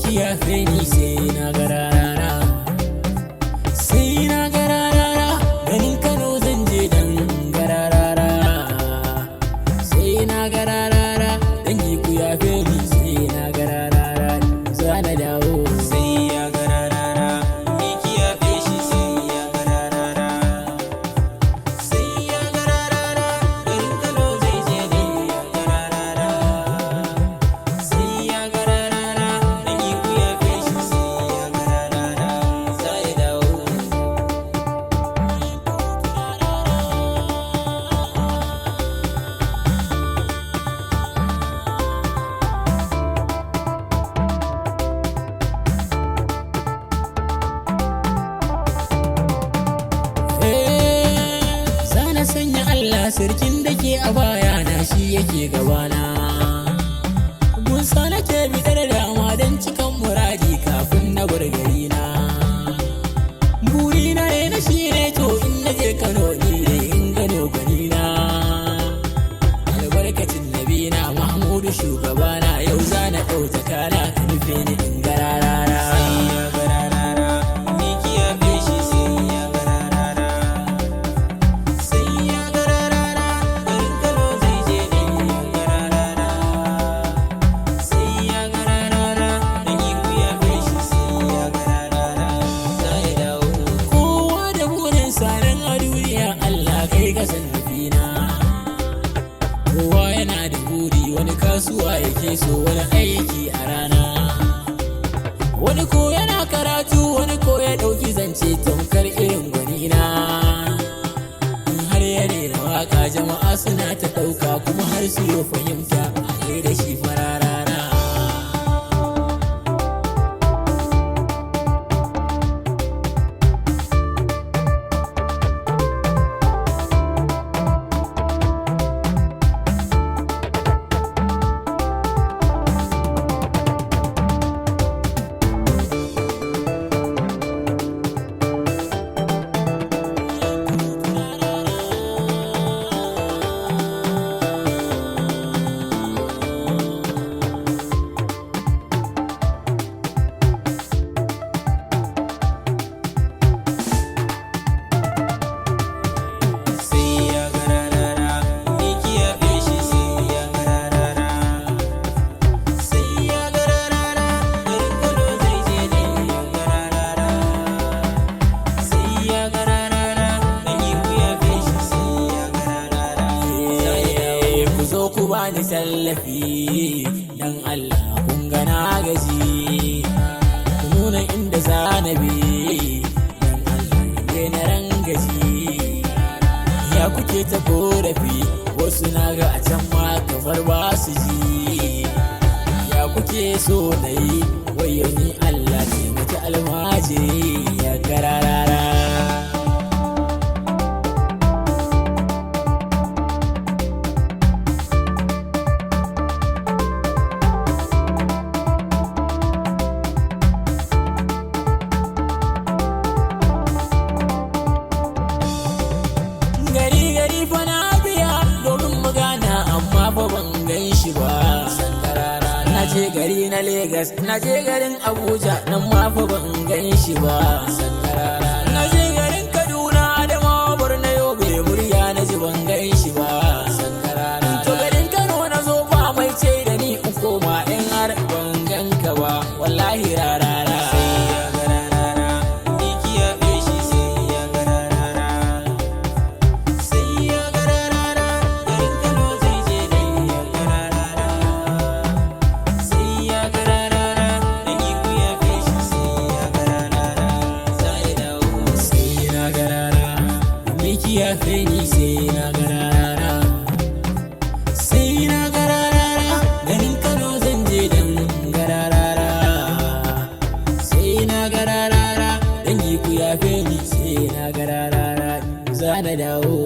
Ki yafe ni sai na ga rarara. Sai na ga rarara, ganin Kano zan je dan ga rarara. Sai na ga rarara, dangi ku yafe ni sai na ga rarara. Za na dawo. Sai ya ga rarara, miki ya feshi sai ya ga rarara. Sai ya ga rarara, garin Kano zai je dan ya ga rarara. Sai ya ga rarara, dangi ku ya feshi sai ya ga rarara. Za ya dawo. Zana sanya Allah sarkin da ke a baya na shi yake gabana. Gunsa nake bidar dama don cikan muradi kafin na bar garina. Burina ne na shi ne to in na je Kano ni ne in gano gwanina. Albarkacin nabina Mahmudu shugabana yau zana ɗauta kana ka nufe ni in gararara. Sai ya ga rarara, miki ya feshi sai ya ga rarara. Sai ya ga rarara, garin Kano zai je dan ya ga rarara. Sai ya ga rarara, dangi ku ya feshi sai ya ga rarara. Za ya dawo. Kowa da burinsa nan a duniya, Allah kai ka san nufina. Kowa yana da buri, wani kasuwa yake so, wani aiki a rana. Wani ko yana karatu, wani ko ya ɗauki zance tamkar irin gwanina. In har ya rera waka, jama'a suna ta ɗauka kuma har su yi fahimta a da shi fararara. Sai ya ga rarara, miki ya feshi sai ya ga rarara. Sai ya ga rarara, garin Kano zai je dan ya ga rarara. Sai ya ga rarara, dangi ku ya feshi sai ya ga rarara. Za ya dawo. Ku zo ku bani tallafi dan Allah, kun ga na gaji, ku nuna inda za na bi dan Allah in na rangaji. Ya kuke ta korafi, wasu na ga a can ma kamar ba su ji. Ya kuke so na yi? Wayo ni Allah, taimaki almajiri ya gararara. Gari gari fa na biya domin mu gana, amma fa ban gan shi ba. Na je gari na Legas, na je garin Abuja, nan ma fa ban gan shi ba. Na je garin Kaduna, Adamawa, Borno, Yobe, murya na ji ban gan shi ba. To garin Kano na zo, ba mai ce da ni in koma in har ban gan ka ba, wallahi rarara. Sai ya ga rarara, miki ya feshi sai ya ga rarara. Sai ya ga rarara, garin Kano zai je dan ya ga rarara. Sai ya ga rarara, dangi ku ya feshi sai ya ga rarara. Za ya dawo. Sai na garara, miki ya ni sai na garara. Sai na garara, ganin Kano zan je dan gararara. Sai na gararara, dangi ku yafe ni sai na gararara, za na dawo.